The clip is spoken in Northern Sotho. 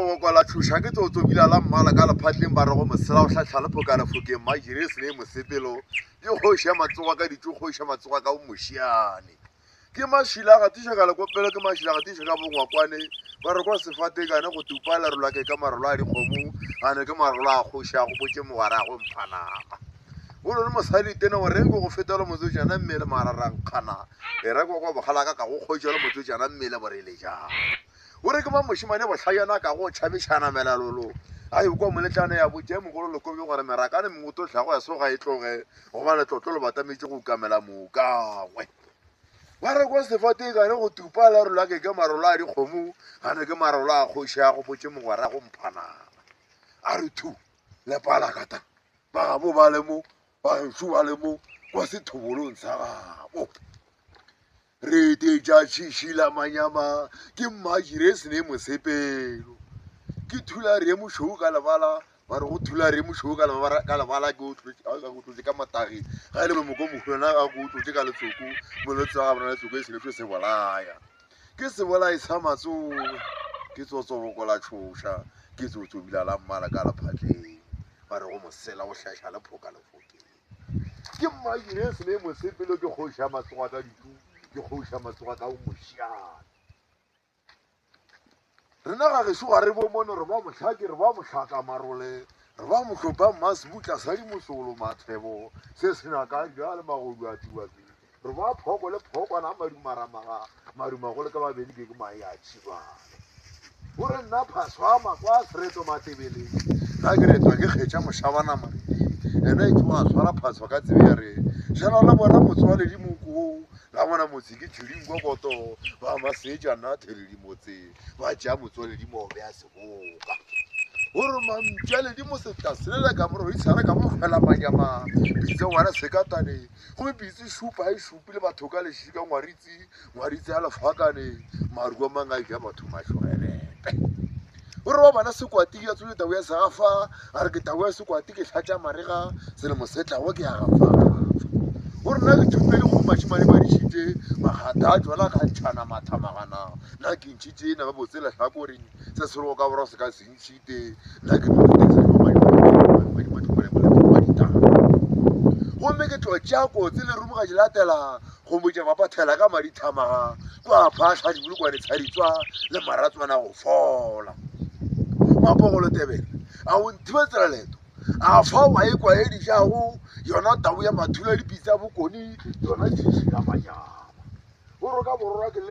tsotsobokola tšhoša ke tsotsobila la mmala ka lephatleng ba rego mosela o hlahla lephoka lefokeng majire e sene mosepelo ke kgoši ya matsogo ka ditso kgoši ya matsogo ka bomošiane ke mašila a gatiša ka lekopelo ke mašila a gatiša ka bongwakwane ba re kwa sefatekane go tupa lerolo ke ka marolo a dikgomo gane ke marolo a kgoši a gopotše mogwera go mphanama o lone mosadi tene o reng go fetela motsotšana mmele mararankgana e rekwa kwa bogala ka ka go kgotša le motsotšana mmele borele jang O re ke mang mošemane bohlajana ka go tšhabišana melalolo a yo kwa moletlane ya botše mogolo Lekobi gore merakane mengoto hlago ya soga e tloge gobane tlotlo le batametše go ukamela moukangwe. Ba re kwa sefate gane go tupa la rola ke ke marolo a dikgomo gane ke marolo a kgoši a gopotše mogwera go mphanama. A re thu lepalakata ba gabo ba le mo ba gešo ba le mo kwa sethobolong sa gabo. Re tetša tšhišila manyama ke mmajire sene mosepelo. Ke thulare ye mošweu ka lebala ba re go thulare ye mošweu ka lebala ka lebala ke o tlotše ka matagi ga e le moko mohlona ga go tlotše ka letsoko molwetse wa ga bona letsoko e sele se bolaya. Ke sebolai sa matsogo ke tsotsobokola tšhoša ke tsotsobila la mmala ka lephatleng ba re go mosela o hlahla le phoka lefokeng. Ke mmagile se le mosepelo ke kgoši ya matsogo a ka ditu ke kgoši ya matsogo a ka mošiane. Rena ga gešo ga re bo mono re ba mohlake re ba mohlaka marole re ba mohlopa mmasebutla sa dimosolo mathebo se se naka bjale magodu a tiwa Re ba phoko le phokwana a madumaramaga madumagolo ka babedi ke ke mae a tšhibane. O re nna phaswa makwa sereto matebele ga ke retwa ke kgetša mošabana maredi ena e tsoga tshwara phaswa ka tsebe ya re šala la bona motswaledi moko la bona motse ke tšhiring kokoto ba masetša nna theledi motse ba tšea motswaledi mobe a seboka. O re mantšaledi mosetla selela ka moro itshara ka mokgwela manyama pitse ngwana sekatane Gomme pitsi šupa e šupile batho ka lešika ngwaritsi ngwaritsi ya lefakane maru a mang a ja batho mašogerepe. O re wa bana sekwati ya tsole tau ya segafa a re ke tau ya sekwati ke hlatša marega selemo se tlago ke ya gafa. O re nna ke thupele go bašemane ba dišitše magata a tšona ka ntšhana mathamagana nna ke ntšhitše na ba botse lehlakoreng se se lego ka borwa se ka se ntšhite nna ke gomme ke tlo tšea kotsi le rumoga di latela go motša mapathela ka madithamaga kwa phahla dibolokwane tshaditswa le maratswana go fola mapogolo tebele a o nthibe tsela leto a fa wa e kwa e dijago yona tau ya mathula dipitsa bokoni yona tšhiši ya manyama o roka borwa ke.